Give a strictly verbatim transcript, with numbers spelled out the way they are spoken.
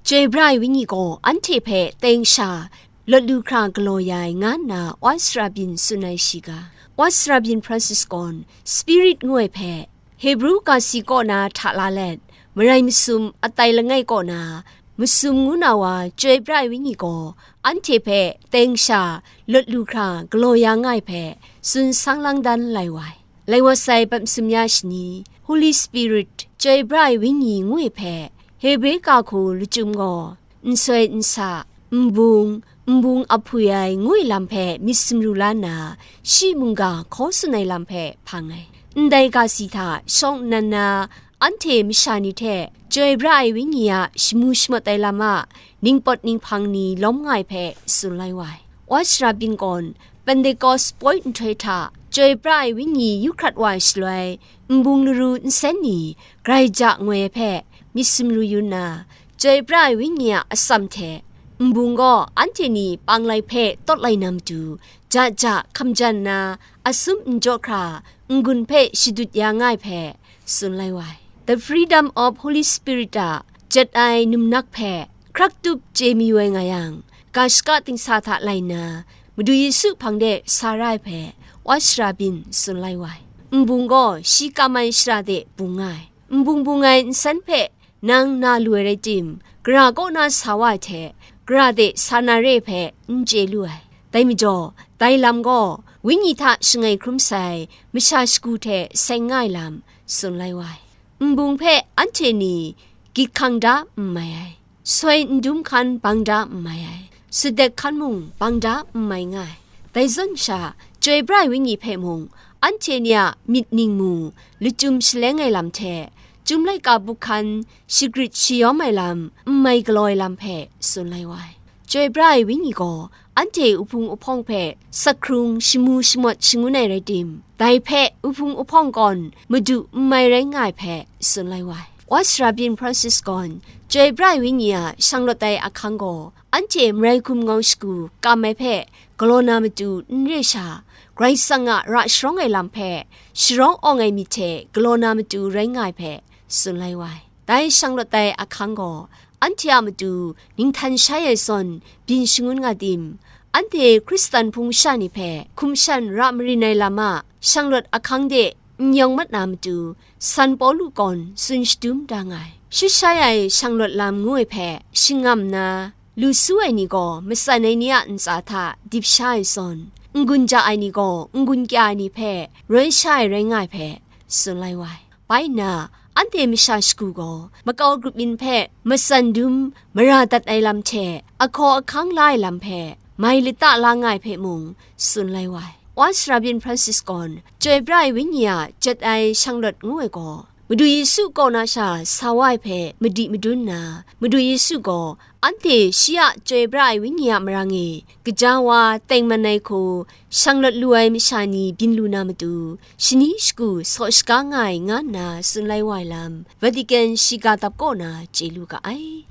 Chyoi pra ai Wenyi gaw anhte hpe teng sha lawt lu hkra galaw ya ai, nga nna wa sara byin tsun ai shiga, wa sara byin Francis gaw Spirit ngu ai hpe Hebru ga si kaw na hta la let, marai masum atai langai kaw na masum ngu na wa chyoi pra ai Wenyi gaw anhte hpe teng sha lawt lu hkra galaw ya nga ai hpe tsun sang lang dan lai wa ai. Lai wa sai bat masum ya shani, Holy Spirit, chyoi pra ai Wenyi ngu ai hpe Hebre ga hku lachyum gaw, nsoi nsa, nbung, nbung ahpwi ai ngu ai lam hpe myit sumru la nna, shi mungga hkaw tsun ai lam hpe hpang ai. Ndai ga si hta shawng nnan na, anhte masha ni hte chyoi pra ai Wenyi a shamu shamawt ai lam a ningpawt ninghpang ni lawm nga ai hpe tsun lai wa ai. Wa sara byin gaw Pentekost poi nhtoi hta chyoi pra ai Wenyi yu hkrat wa ai shaloi, nbung laru nsen ni grai ja ngoi ai hpe myit sumru yu nna, chyoi pra ai Wenyi a atsam hte nbung gaw anhte ni panglai hpe tawt lai na matu, ja ja hkamjan nna, asum n jaw hkra n-gun hpe shadut ya nga ai hpe tsun lai wa ai. The Freedom of Holy Spirit a jet ai numnak hpe hkrak tup chye mayu ai nga yang, ga shaka dingsa hta lai nna, Madu Yesu hpang de sa ra ai hpe wa sara byin tsun lai wa ai. Nbung gaw shi kam ai shara de bung nga ai. Nbung bung ai nsen hpe nang na lu ai rai tim, gara kaw na sa wa ai hte, gara de sa na re hpe n chye lu ai. Dai majaw, dai lam gaw Wenyi hta shangai hkrum sai masha shagu hte seng nga ai lam tsun lai wa ai. Nbung hpe anhte ni gyit hkang da n mai ai, soi n dum hkan bang da n mai ai, sadet hkan mung bang da n mai nga ai. Dai zawn sha, chyoi pra ai Wenyi hpe mung, anhte ni a myit ningmu lachyum shaleng ai lam hte, Chyum laika buk hkan shagrit shayawm ai lam n mai galaw ai lam hpe tsun lai wa ai. Chyoi pra ai Wenyi gaw anhte uhpung uhpawng hpe sakhkrung shamu shamawt shangun ai rai tim, dai hpe uhpung uhpawng gaw Madu n mai rai nga ai hpe tsun lai wa ai. Wa sara byin Francis gaw chyoi pra ai Wenyi a shanglawt ai ahkang gaw anhte marai hkum ngau shagu kam ai hpe galaw na matu n re sha, Karai Kasang a ra sharawng ai lam hpe sharawng awng ai myit hte galaw na matu rai nga ai hpe tsun lai wa ai. Dai shanglawt ai ahkang gaw anhte a matu ninghtan shai ai zawn byin shangun nga tim, anhte Hkristan hpung masha ni hpe hkum shan ra marin ai lam a shanglawt ahkang de n yawng mat na matu, San Pawlu gaw tsun shadum da nga ai. Shut shai ai shanglawt lam ngu ai hpe shingam nna, lu su ai ni gaw matsan ai ni a ntsa hta dip sha ai zawn, n-gun ja ai ni gaw n-gun kya ai ni hpe roi sha ai rai nga ai hpe tsun lai wa ai. Bai nna, anhte masha shagu gaw makau grup yin hpe matsan dum mara dat ai lam hte ahkaw ahkang la ai lam hpe mai lata la nga ai hpe mung tsun lai wa ai. Wa sara byin Francis gaw chyoi pra ai Wenyi a jet ai shanglawt ngu ai gaw, Madu Yesu kaw na sha sa wa ai hpe madi madun nna, Madu Yesu gaw anhte shi a chyoi pra ai Wenyi a marang e kaja wa tengman ai hku shanglawt lu ai masha ni byin lu na matu, shani shagu saw shaga nga ai, nga nna tsun lai wa ai lam, Vatican shiga dap kaw na chye lu ga ai.